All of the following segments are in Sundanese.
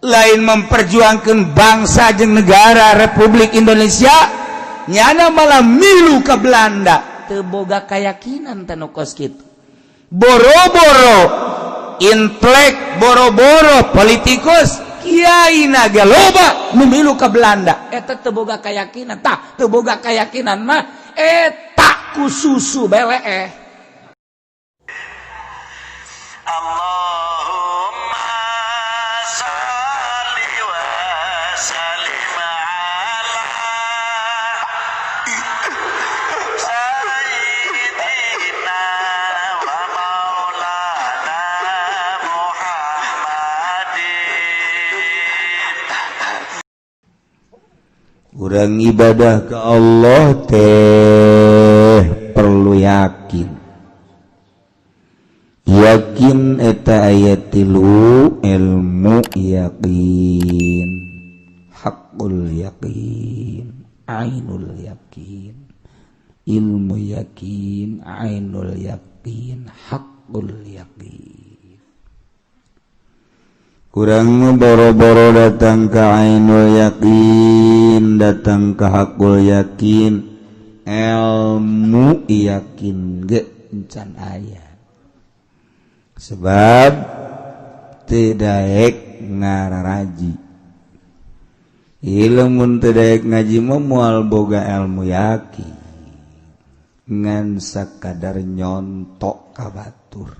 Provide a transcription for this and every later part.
Lain memperjuangkan bangsa jeung negara Republik Indonesia, nyana malah milu ke Belanda. Teu boga keyakinan teh nu kos kitu. Boro-boro intelek, boro-boro politikus, kiai naga loba nu milu ke Belanda. Eta teu boga keyakinan. Tah, teu boga keyakinan mah eta ku susu beleeh. اللهم صل وسلم على سيدنا ومولانا محمد. Urang ibadah ke Allah teh perlu yakin. Yakin eta aya tilu: ilmu yakin, hakul yakin, ainul yakin. Ilmu yakin, ainul yakin, hakul yakin. Kurang boro-boro datang ke ainul yakin, datang ke hakul yakin, ilmu yakin ge encan aya, sebab tidak ngararaji. Ilmu tidak ngaji mah moal boga ilmu yakin, ngan sakadar nyontok ka batur.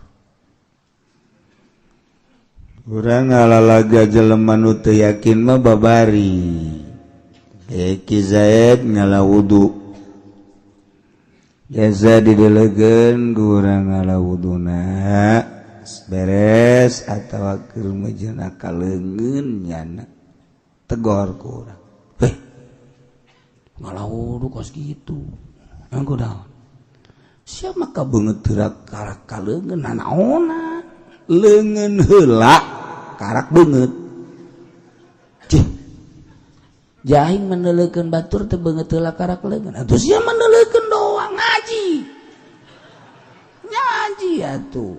Urang ngalalaga jelema nu teu yakin mah babari. Ki Zaid ngala wudu. Jasa didelegeun ku urang ngala wuduna. Beres atawa keur meujeuhna ka leungeun nyana. Tegor ku urang. "Heh. Ngala wudu kos kitu. Engko daun. Sia mah kabeungeut teurak karak ka leungeun nanaonan? Leungeun heula karak beungeut." Cih. Jahing mendeleukeun batur teh beungeut heula karak leungeun. Atuh sia mendeleukeun doang ngaji. Ngaji atuh.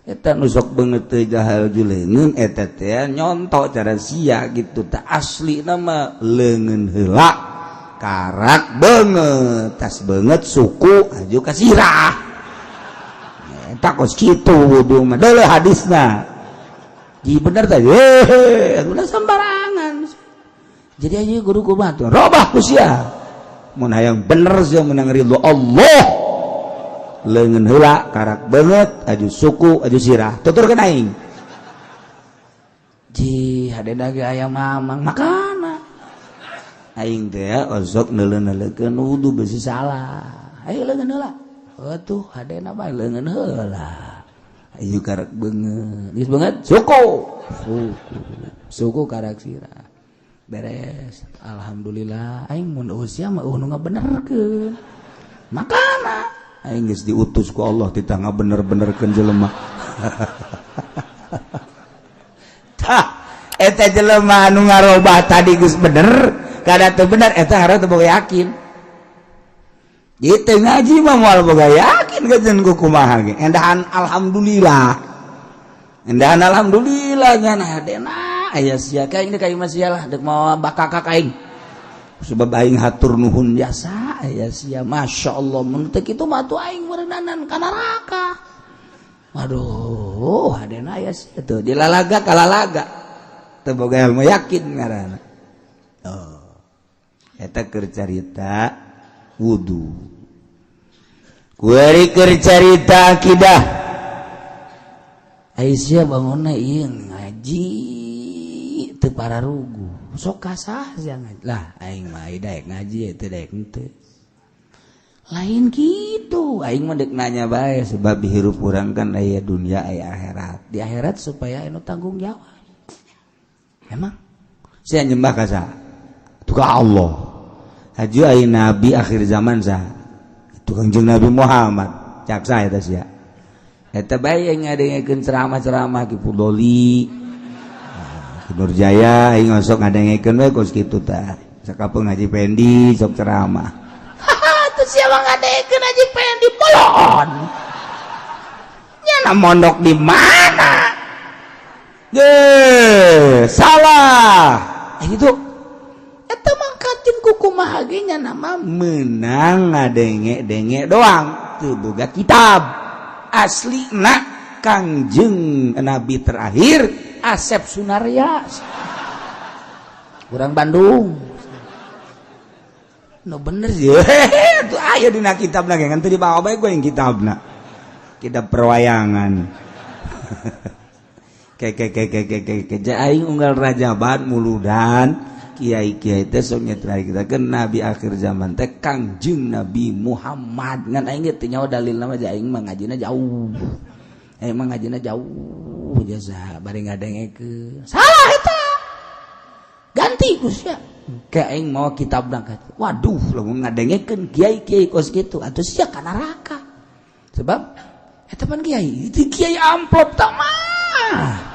Eta nu sok beungeut teh jahal leungeun eta teh nyontok cara sia gitu teh. Asli nama leungeun heula karak beungeut, tas beungeut suku aju ka sirah. Eta kos kitu wudu mah. Deuleu hadisna. Ji bener teh. Hehe, ulah sembarangan. Jadi aja guru kumaha tuh? Robah ku sia. Mun hayang bener sia menang ridho Allah. Leungeun heula karak beungeut aju suku aju sirah. Tuturkeun aing. Ji hadena ge aya mamang makana. Aing teh osok neuleuh-neuleukeun wudu besi salah. Ayo leungeun heula. Atuh hadena bae leungeun heula. Ayo karak beungeut. Geus beungeut suku. Suku. Suku karak sirah. Beres. Alhamdulillah aing mun usia mah nu ngabenerkeun. Makana aing geus diutus ku Allah titah ngabener-benerkeun jelema. Tah, eta jelema anu ngarobah tadi geus bener, kada teu bener eta harus teu boga yakin. Gitu ngaji mah moal boga yakin kajen ku kumaha ge. Endahan alhamdulillah. Endahan alhamdulillah ngan hadena aya sia ka ini ka imah sia lah dek mawa bakakak aing. Sebab aing hatur nuhun jasa aya sia, Masya Allah, mun teu kitu mah atuh aing meureunanan ka neraka. Aduh, hadena aya sia tuh dilalaga kalalaga. Teu boga ilmu yakin ngaranna. Oh. Eta keur carita wudu. Kuari keur carita akidah. Aisyah bangunna ieu ngaji teu pararugu. Sok kasah sia ngaji. Lah aing mah daek ngaji teu daek henteu. Lain gitu, aing mah deuk nanya bae sebab hirup urang kan aya dunia aya akhirat. Di akhirat supaya anu tanggung jawab. Emang sia nyembah ka saha? Itu ka Allah. Haju aya nabi akhir zaman saha? Itu Kangjeng Nabi Muhammad. Cak saha eta sia? Eta bae yang ngadengekeun ceramah-ceramah Ki Fudoli. Ki Nurjaya aing sok ngadengekeun we kos kitu tah. Sakapeung Haji Pendi sok ceramah. Haha, tuh siapa ngadengekeun Haji Pendi bolon. Nyana mondok di mana? Ye, salah. Itu eta mah kajen kukumaha ge nya nama menang ngadenge-denge doang, teu boga kitab asli. Nak Kangjeng Nabi terakhir Asep Sunarya, orang Bandung. No bener sih itu, aya dina kitab lagi kan teu dibawa bae gue yang kitabna, kitab perwayangan. Ke ke ke ke ke ke ke aing unggal rajaban, muludan, kiai kiai teh sok kita kan nabi akhir zaman teh Kangjeng Nabi Muhammad. Ngan aing ge teu nyaho dalil nama, aing mah ngajina jauh, emang ngajina jauh jasa bari ngadengekeun. Salah eta, ganti ku sia. Kayak aing mau kitab, waduh, lamun ngadengekeun kiai-kiai kos kitu atuh sia ka neraka, sebab eta pan kiai itu kiai amplop tak mah.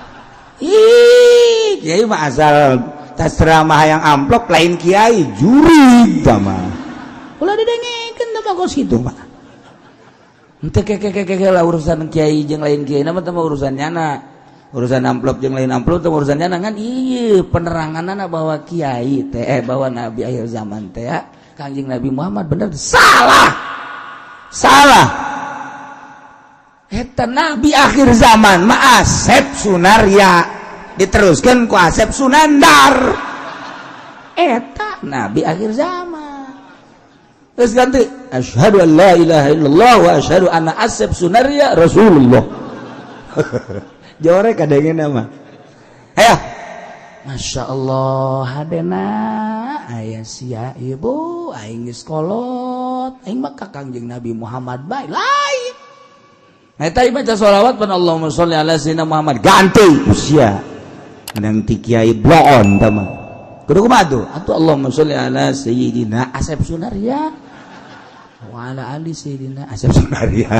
Ih, kiai mah asal tas ceramah yang amplop lain kiai jurig tah mah. Ulah didengekeun tah mah kos kitu mah. Ente ke ke ke ke lah, urusan kiai jeung lain kiai nama teh urusan nyana, urusan amplop jeung lain amplop teh urusan nyana. Kan iya peneranganna bahwa kiai teh, bahwa nabi akhir zaman teh ya, Kangjeng Nabi Muhammad, bener salah, salah. Eta nabi akhir zaman mah Asep Sunarya, diteruskan ku Asep Sunandar, eta nabi akhir zaman. Terus ganti, asyhadu an la ilaha illallah wa asyhadu anna Asep Sunarya Rasulullah. Jore kadangnya nama. Ayo. Masya Allah, hadena aya sia ibu, aing geus kolot, aing mah ka Kangjeng Nabi Muhammad bae lain. Eta baca sholawat pan Allahumma sholli ala sayyidina Muhammad, ganti usia. Menang ti kiai bloon tah mah. Kudu kumaha tuh? Atuh Allahumma sholli ala sayyidina Asep Sunarya wa ala ali sayyidina Asep Sunarya.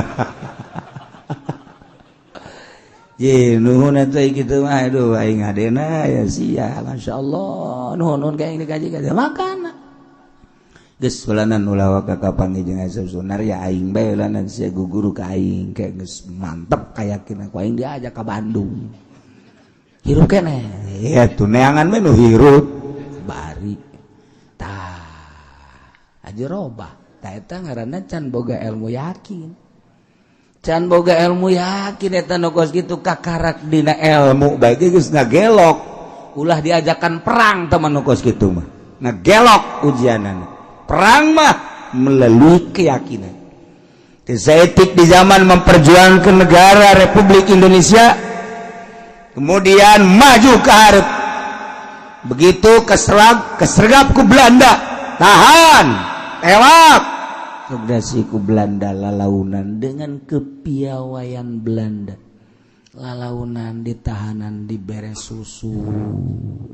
Ye nuhun atuh kitu mah, aduh, aing ngadena ya sia, masyaallah, nuhun nuhun ka aing dikaji ka makana. Geus ulanan, ulah waka kapanggih jeung Asep Sunarya, aing bae ulanan sia guguru ka aing, kayak geus mantep kayakinan ku aing diajak ka Bandung. Hirup keneh. Ya tuh neangan we nu hirup. Bari. Tah. Aja robah. Tah eta ngaranna can boga ilmu yakin. Can boga ilmu yakin eta nu kos kitu, kakarak dina ilmu bae geus ngagelok. Ulah diajakan perang teman nu kos kitu mah. Ngagelok ujianana. Perang mah melalui keyakinan. Saeutik di zaman memperjuangkan negara Republik Indonesia, kemudian maju ke hareup, begitu keserap kesergap ku Belanda, tahan, tewak ku Belanda, lalaunan dengan kepiawaian Belanda, lalaunan ditahanan, dibere susu,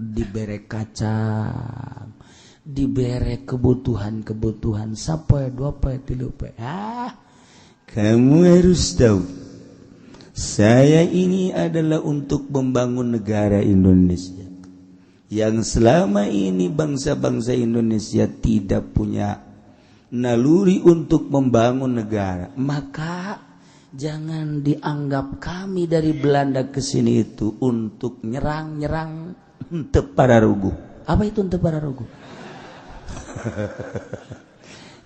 dibere kacang, dibere kebutuhan-kebutuhan sapoe, 2 poe, 3 poe. Ah, kamu harus tahu, saya ini adalah untuk membangun negara Indonesia yang selama ini bangsa-bangsa Indonesia tidak punya naluri untuk membangun negara. Maka jangan dianggap kami dari Belanda ke sini itu untuk nyerang-nyerang untuk para rugu. Apa itu untuk para rugu?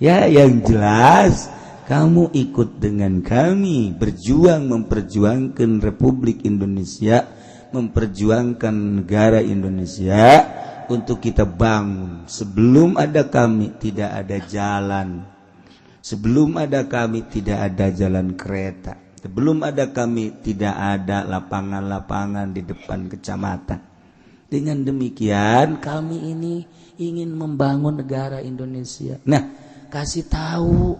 Ya, yang jelas kamu ikut dengan kami berjuang memperjuangkan Republik Indonesia, memperjuangkan negara Indonesia untuk kita bangun. Sebelum ada kami tidak ada jalan. Sebelum ada kami tidak ada jalan kereta. Sebelum ada kami tidak ada lapangan-lapangan di depan kecamatan. Dengan demikian kami ini ingin membangun negara Indonesia. Nah, kasih tahu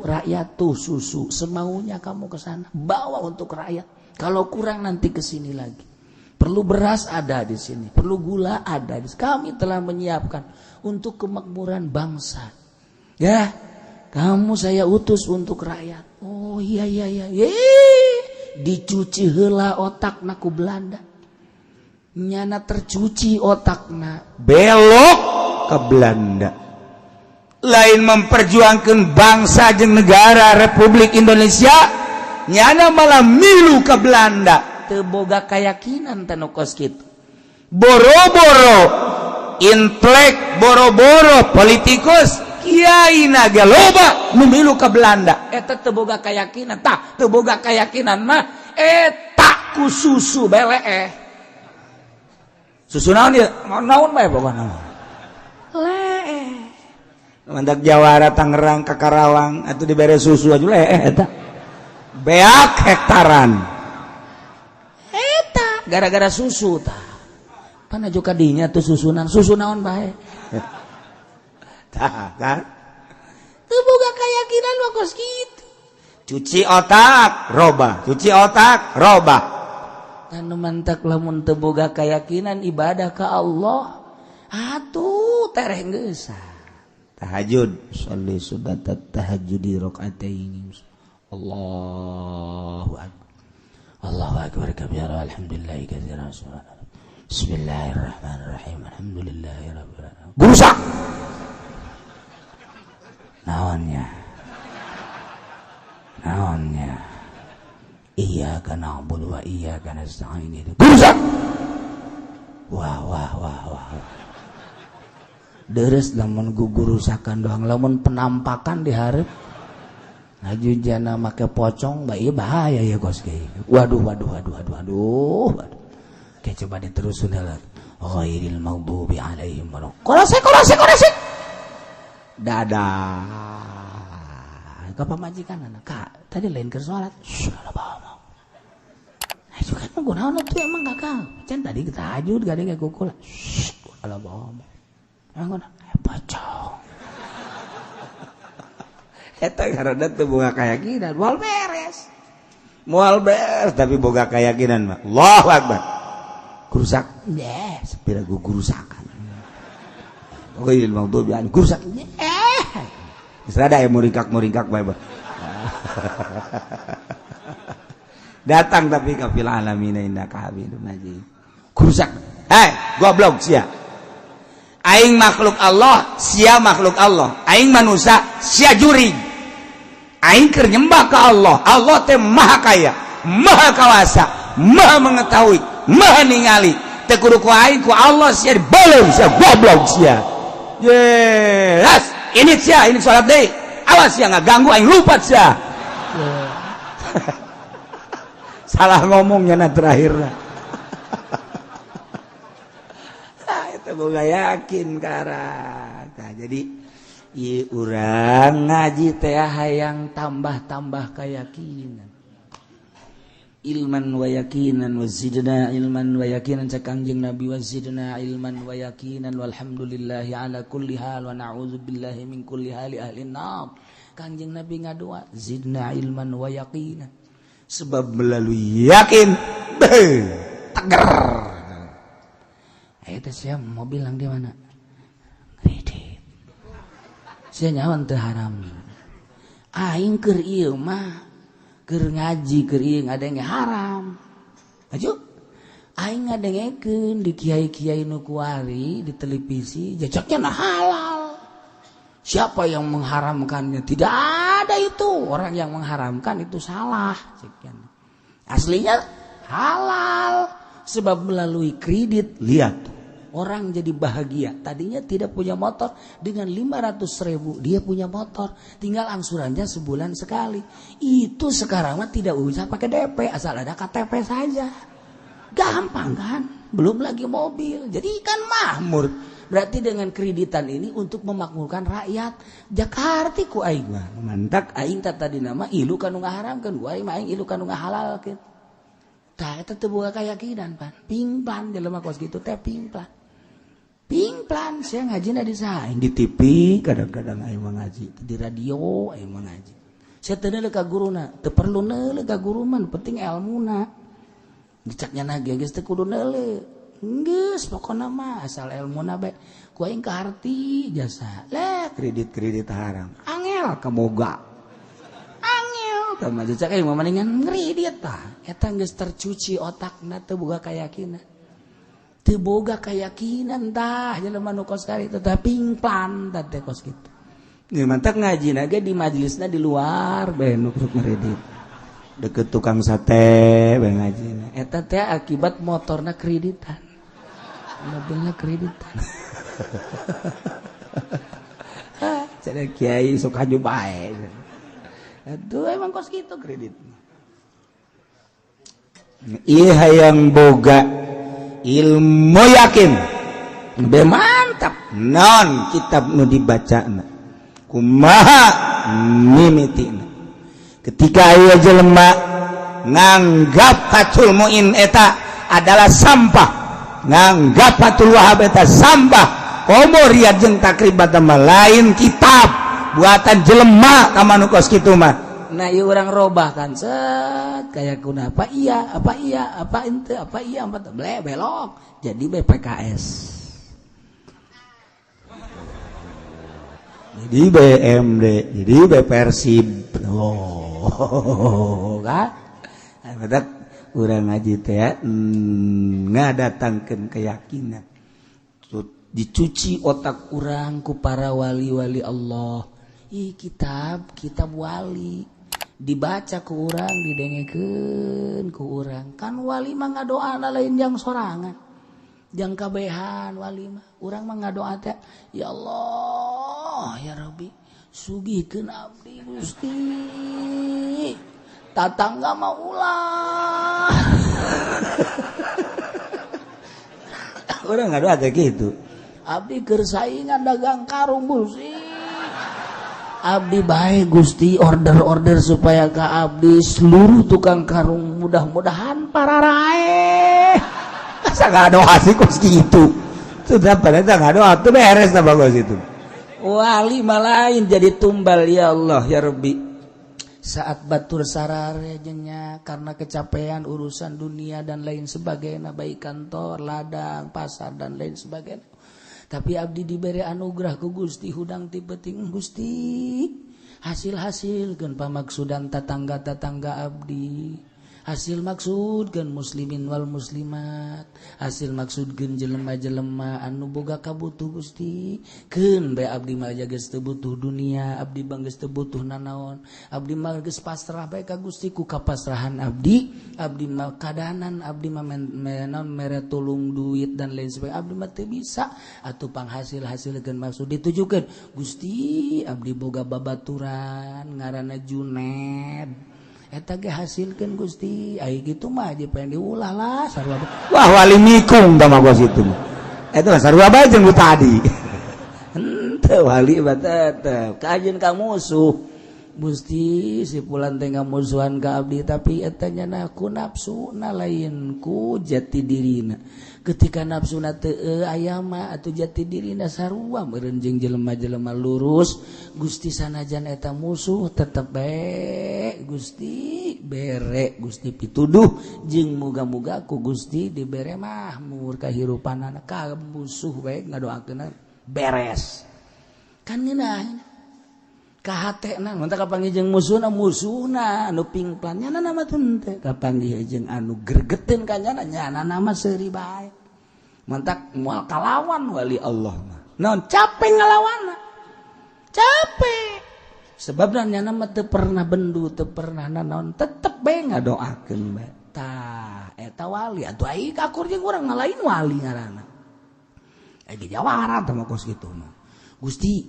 rakyat tuh susu semaunya kamu ke sana, bawa untuk rakyat. Kalau kurang nanti ke sini lagi. Perlu beras ada di sini, perlu gula ada di sini. Kami telah menyiapkan untuk kemakmuran bangsa. Ya, kamu saya utus untuk rakyat. Oh iya. Yeay, dicuci heula otak ku Belanda. Nyana tercuci otakna, belok ke Belanda, lain memperjuangkan bangsa jeung negara Republik Indonesia, nyana malah milu ke Belanda. Teu boga keyakinan teh nu kos kitu, boro-boro. Intelek boro-boro politikus, kiai naga loba nu milu ka Belanda. Eta teu boga keyakinan. Tah, teu boga keyakinan mah eta ku susu beleeh. Susu naon ieu? Naon bae pokona mah. Leeh. Mantak Jawara, Tangerang, ka Karawang atuh dibere susu aja leeh eta. Beak hektaran. Eta gara-gara susu tah. Pan aju kadinya tuh susunan, susu naon bae. Tah kan? Teu boga keyakinan mah kos kitu. Cuci otak, robah. Cuci otak, robah. Tanu mantak lamun teu boga keyakinan ibadah ka Allah, atuh tereh geus. Tahajud, sholli sunat tahajudi rakaataini. Allahu akbar. Allahu akbar kabira, alhamdulillah katsiran. Bismillahirrahmanirrahim. Alhamdulillahirabbil alamin. Gurusak. Naonnya? Naonnya? Iyyaka na'budu wa iyyaka nasta'in. Gurusak. Wah wah wah wah. Deres lamun gugurusakan doang, lamun penampakan di hareup ngaju jana make pocong, bae bahaya ya kos kieu. Waduh waduh waduh waduh waduh. Waduh. Oke, coba diterusin lah. Ghairil maghdubi alaihim waladdallin. Korosek korosek korosek. Dadah. Ke pamajikan anak, "Kak, tadi lain ke sholat." Sudah bawa. Nah, juga kan kunaon tuh emang kakak. Can tadi kita tahajud gak ada kayak kukul. Sudah bawa. Emang kunaon? Pocong. Eta karena teu boga keyakinan, moal beres. Moal beres, tapi boga keyakinan mah. Allahu akbar. Gurusak, yes, sepira gurusakan. Ghairil maghdubi alaihim. Gurusak. Eh. Geus rada aya muringkak-muringkak bae. Datang tapi ka fil alamin innaka hamidum majid. Gurusak. Hei, goblok sia. Aing makhluk Allah, sia makhluk Allah. Aing manusia, sia jurig. Aing keur nyembah ka Allah. Allah teh maha kaya, maha kawasa, maha mengetahui, maha ningali. Teu kudu ku aing, ku Allah sia dibolong sia, goblok sia. Yes, ini sia, ini salat deui. Awas sia ngaganggu aing lupat sia. Salah ngomongnya na terakhir. Nah, itu boga yakin karang. Nah, jadi ieu urang ngaji teh hayang tambah-tambah keyakinan. Ilman wa yakinan wa zidna ilman wa yakinan, cek Kangjeng Nabi, wa zidna ilman wa yakinan walhamdulillahi ala kulli hal wa na'udzubillahi min kulli hali ahli nar. Kangjeng Nabi ngadua zidna ilman wa yakinan. Sebab melalui yakin teger. Eta sia mobil lang di mana? Kredit. Sia nyawan teu haram. Aing keur ieu mah keur ngaji keur ieu ngadenge haram. Aju aing ngadengekeun di kiai-kiai nu kuari di televisi jejaknya nah halal. Siapa yang mengharamkannya? Tidak ada itu. Orang yang mengharamkan itu salah. Aslinya halal. Sebab melalui kredit, lihat orang jadi bahagia. Tadinya tidak punya motor, dengan 500 ribu dia punya motor. Tinggal angsurannya sebulan sekali. Itu sekarang mah tidak usah pakai DP, asal ada KTP saja. Gampang kan? Belum lagi mobil. Jadi kan makmur. Berarti dengan kreditan ini untuk memakmurkan rakyat Jakarta ku aing mah. Mantak aing tadi nama ilu kanu ngaharamkeun, ku aing mah aing ilu kanu ngahalalkeun. Tah eta teu boga keyakinan pan. Pingplan jelema kos kitu teh pingplan. Pingplan saya ngaji di saha? Di TV kadang-kadang aing mah ngaji, di radio aing mah ngaji. Saya teu neuleuh ka guruna, teu perlu neuleuh ka guru mah, penting elmuna. Dicaknya nage geus teu kudu neuleuh. Geus pokona mah asal elmuna bae. Ku aing kaharti jasa. Lah kredit-kredit haram. Angel kaboga. Angel tah mah jejak aing mah mendingan ngredit tah. Eta geus tercuci otakna teu boga keyakinan. Teu boga keyakinan tah jelema nu kos kari teh pingplan tah teh kos kitu. Nya mantak ngaji ge di majelisna di luar bae nu ngredit. Deket tukang sate bae ngajina. Eta teh akibat motorna kreditan. Mobilnya kreditan. Cenah kiai sok haju bae. Aduh, emang kos gitu kredit. Iya, hayang boga ilmu yakin be mantap non kitab nu dibaca kumaha mimitina. Ketika aya jelema nganggap Fathul Muin eta adalah sampah, nganggap Fathul Wahab eta sampah, komo Riyad jeung Taqrib mah lain kitab buatan jelema ka manu kos kitu mah. Nah, ieu urang robah kan, set kayak kuna apa iya, apa iya, apa ente, apa iya, apa ble belok jadi BPKS, jadi BMD, jadi B Persib. Oh kan badak urang ngaji teh ngadatangkeun keyakinan, dicuci otak urang ku para wali-wali Allah. Ih, kitab kitab wali dibaca ku urang, didengekeun ku urang, kan wali mah ngadoana lain jang sorangan, jang kabehan. Wali mah urang mah ngadoa teh, "Ya Allah, ya Rabbi, sugihkeun abdi Gusti, tatangga mah ulah." Urang ngadoa teh kitu, "Abdi keur saingan dagang karung Gusti, abdi baik Gusti order-order supaya ke abdi seluruh tukang karung mudah-mudahan para raeh." Asa ngadoa sih kos kitu? Sudah pada ngadoa tuh beres nah, bagus itu. Wali mah lain jadi tumbal, "Ya Allah, ya Rabbi," saat batur sarare jenya karena kecapean urusan dunia dan lain sebagainya, baik kantor, ladang, pasar, dan lain sebagainya, tapi abdi diberi anugerah ku Gusti hudang ti peuting Gusti, hasil-hasil keun pamaksudan tatangga-tatangga abdi, hasil maksud keun muslimin wal muslimat, hasil maksud keun jelema-jelema anu boga kabutuh Gusti. Keun bae abdi mah geus teu butuh dunia, abdi mah geus teu butuh nanaon, abdi mah geus pasrah bae ka Gusti. Ku kapasrahan abdi, abdi mah kadanan, abdi mah naon mere tulung duit dan lain sebagainya abdi mah teu bisa atuh. Panghasil-hasil keun maksud ditujukeun Gusti. Abdi boga babaturan ngaranna Juned, eta ge hasilkeun Gusti. Ai kitu mah aja pengen diulah lah, sarua. Wah, wali mikung tah mah gos itu. Eta mah sarua bae jeung nu tadi. Henteu, wali mah tetep kajeun ka musuh. "Gusti, si pulan teh ngamusuhan ka abdi, tapi eta nya ku nafsuna, lain ku jati dirina." Ketika nafsuna teu aya mah atuh jati dirina sarua meureun jeung jelema-jelema lurus. "Gusti, sanajan eta musuh tetep bae Gusti bere Gusti pituduh jeung muga-muga ku Gusti dibere mahmur kahirupanana." Ka musuh bae ngadoakeun beres kan ngeunah kahatena. Mun kapanggih jeung musuhna, musuhna anu pingplan nyana nama teu kapanggih jeung anu gregeteun ka nyana, nyana nama seuri bae. Mantak moal kalawan wali Allah mah. Naon capek ngalawanna, capek, sebabna nyana mah teu pernah bendu, teu pernah nanaon, tetep bae ngadoakeun bae. Tah, eta wali atuh. Ai kakur jeung urang mah lain wali ngaranna. Ai jawara tah mah kos kitu mah. "Gusti,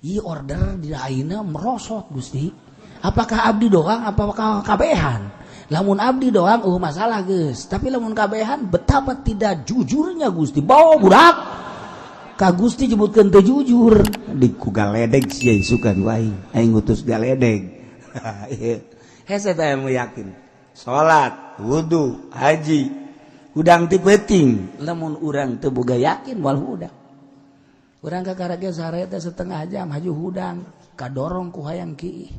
ieu order di ayeuna merosot Gusti, apakah abdi doang, apakah kabehan? Lamun abdi doang masalah geus, tapi lamun kabehan betapa tidak jujurnya Gusti." Bawa budak ka Gusti nyebutkeun teu jujur di ku galedeg sia isukan wae aing ngutus galedeg. Hese teh ilmu yakin, salat, wudu, haji, hudang ti peuting. Lamun urang teu boga yakin wal hudang urang kakara ge sare teh setengah jam haju hudang kadorong ku hayang kiih.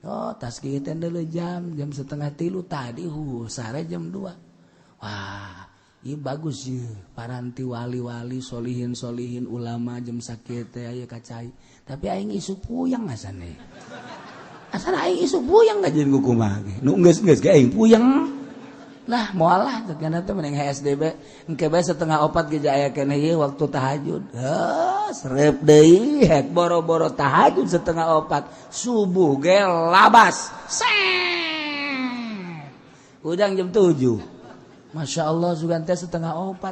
Oh, tas kieu teh deuleu jam jam 2.30 tadi, sare jam 2. Wah, ieu bagus ieu paranti wali-wali, solihin solihin, ulama jam sakieu teh aya kacai, tapi aing isuk puyang asane. Asana aing isuk puyang ngajeun ku kumaha ge nu geus-geus ge aing puyang lah. Moal lah cek teh, mending HSDB engke bae 3.30 ge aya keneh ieu waktu tahajud. Heuh, serep deui hek boro-boro tahajud 3.30, subuh ge labas seng udang jam 7. Masya Allah, sugan teh 3.30,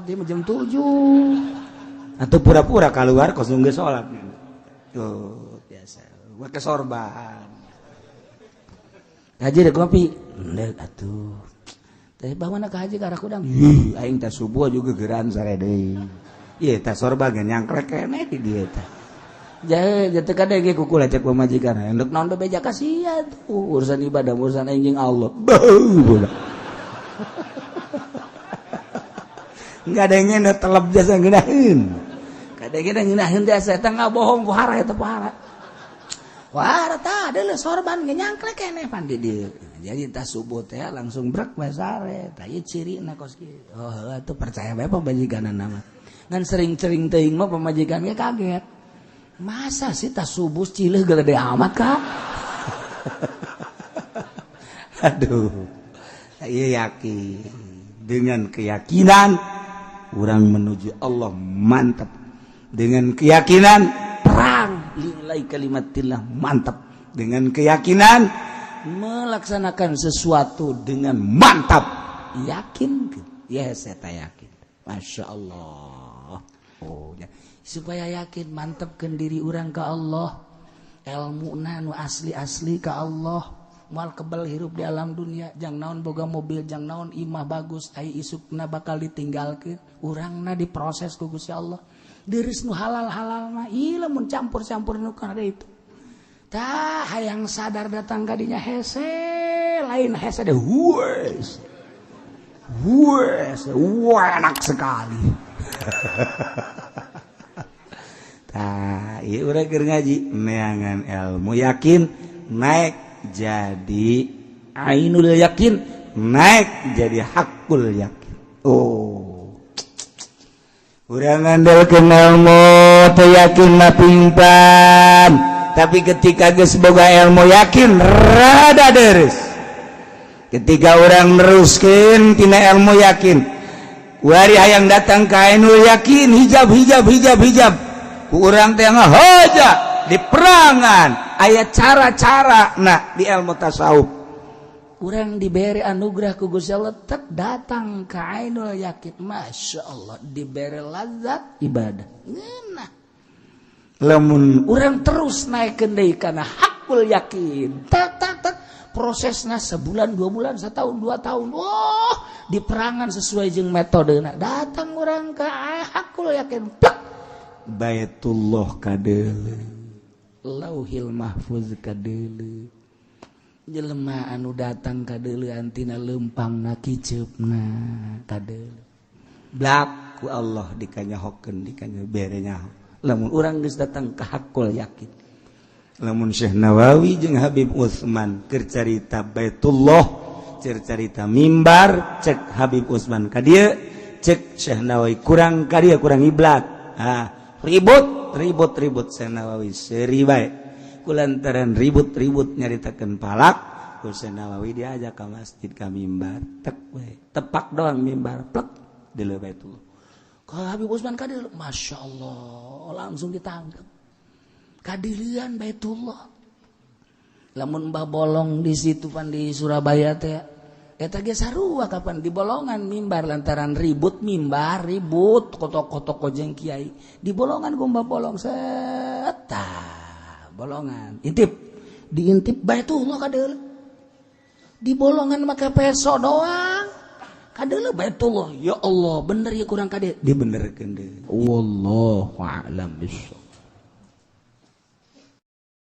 dia jam 7. Atau pura-pura keluar kosong geus salat. Tuh, biasa. Make sorban. Haji dek kopi. Ndek atuh. Teh bawana ka haji ka kudang. Ih, aing teh subuh juga geran sare deui. Ieu teh sorban ge nyangkrek keneh di dieu teh. Jae teu kadenge kukula cek pamajikan. Endek naon bebeja ka sia tuh urusan ibadah urusan aing jeung Allah. Beuh budak. Ngadengena telep jasa ngeunaheun. Kadengena ngeunaheun jasa eta ngabohong ku hara eta pohara. Wah, tah deuleu sorban ge nyangklek keneh pan di dieu. Jadi tah subuh teh langsung brek we sare. Tah ieu cirina kos kieu. Oh, atuh percaya bae pamajikanna mah. Ngan sering-sering teuing mah pamajikan ge kaget. Masa sih tah subuh cileuh gede amat ka? Aduh. Ieu yakin. Dengan keyakinan orang menuju Allah mantap. Dengan keyakinan perang lillahi kalimatillah mantap. Dengan keyakinan melaksanakan sesuatu dengan mantap. Yakin? Ya, saya tak yakin. Masya Allah. Oh, ya. Supaya yakin mantapkan diri orang ke Allah. Ilmu nu asli-asli ke Allah. Moal kebal hirup di alam dunia, jang naon boga mobil, jang naon imah bagus, ai isukna bakal ditinggalkeun, urangna diproses ku Gusti Allah. Deris nu halal-halal mah ieu lamun campur-campur nu kana itu. Tah hayang sadar datang ka dinya hese, lain hese deh hues. Hues, wah enak sekali. Tah ieu urang keur ngaji neangan ilmu yakin naik jadi ainul yakin, naik jadi hakul yakin. Oh, urang ngandalkeun ilmu teu yakin mah pingpan, tapi ketika geus boga ilmu yakin rada deres. Ketika orang neruskeun tina ilmu yakin, wari hayang datang ka ainul yakin, hijab hijab hijab hijab, ku urang teh ngahoja di perangan. Aya cara-cara nah di ilmu tasawuf urang diberi anugerah ku Gusti Allah tek datang ka ainul yakin. Masya Allah diberi lazat ibadah ngeunah. Lamun urang terus naikkeun deui kana hakul yakin, tak tak tak prosesna sebulan 2 bulan setahun 2 tahun, wah di perangan sesuai jeung metodena datang urang ka hakul yakin plek Baitullah kadeuleu, Lauhil Mahfuz kadeuleu, jelema anu datang kadeuleu antina leumpangna kiceupna kadeuleu blak ku Allah dikanyahokeun dikanya bere nyaho. Lamun urang geus datang ka hakul yakin, lamun Syekh Nawawi jeung Habib Utsman keur carita Baitullah, keur carita mimbar, cek Habib Utsman ka dieu, cek Syekh Nawawi kurang ka dieu kurang iblak. Ah, ribut ribut ribut Syekh Nawawi seuri bae kulantaran ribut-ribut nyaritakeun palak ku Syekh Nawawi diajak ka masjid ka mimbar tek we tepak doang mimbar plek deuleu Baitullah. Ka Habib Utsman ka deuleu Masya Allah langsung ditangkep kadilian Baitullah. Lamun Mbah Bolong di situ pan di Surabaya teh eta ge sarua kapan di bolongan mimbar lantaran ribut mimbar ribut kotok-kotok jeung kiai di bolongan ku Mbah Bolong set tah bolongan intip diintip Baitullah kadeuleu di bolongan make peso doang kadeuleu Baitullah. Ya Allah bener ya kurang kade dibenerkeun deui. Wallahu a'lam bissawab.